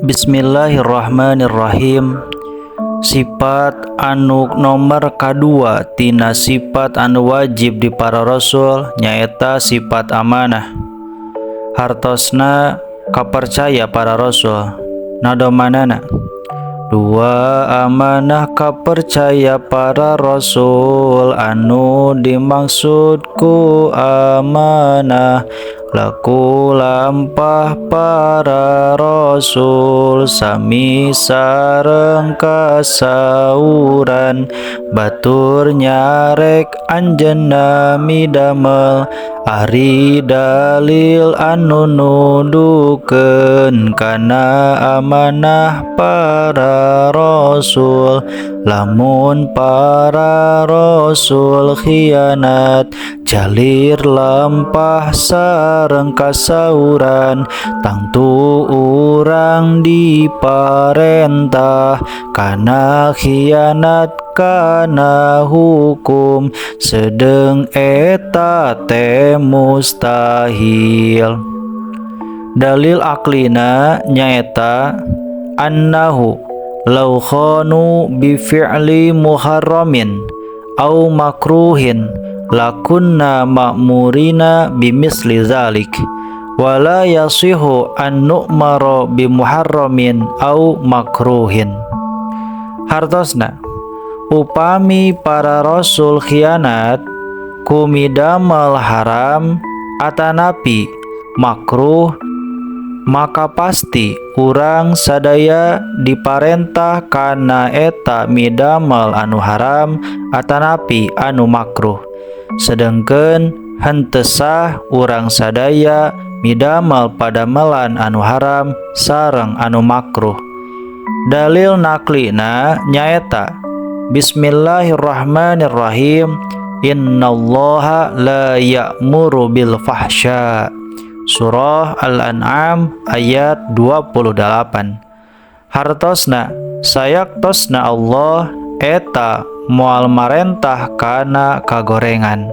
Bismillahirrahmanirrahim. Sifat anu nomor kadua tina sifat anu wajib di para rasul nyaeta sifat amanah. Hartosna kapercaya para rasul. Nadomanana dua, amanah kapercaya para rasul. Anu dimaksud ku amanah, laku lampah para rasul, sami sareng kasauran. Batur nyarek, anjeunna midamel. Ari dalil anu nuduhkeun kana amanah para rasul, lamun para rasul khianat, jalir lampah sareng kasauran. Tangtu urang diparentah kana khianat, kana hukum, sedeng eta teh mustahil. Dalil aklina nyaeta annahu law khanu bi fi'li muharramin au makruhin lakunna ma'murina bimisli zalik, wala yasihu an nu'mara bi muharramin au makruhin. Hartosna, upami para rasul khianat ku midamel haram atanapi makruh, maka pasti urang sadaya diparentah kana eta midamel anu haram atanapi anu makruh, sedengkeun henteu sah urang sadaya midamel padamelan anu haram sareng anu makruh. Dalil naklina nyaeta Bismillahirrahmanirrahim, innallaha la ya'muru bil fahsya. Surah Al-An'am ayat 28. Hartosna, sayaktosna Allah eta moal marentah kana kagorengan.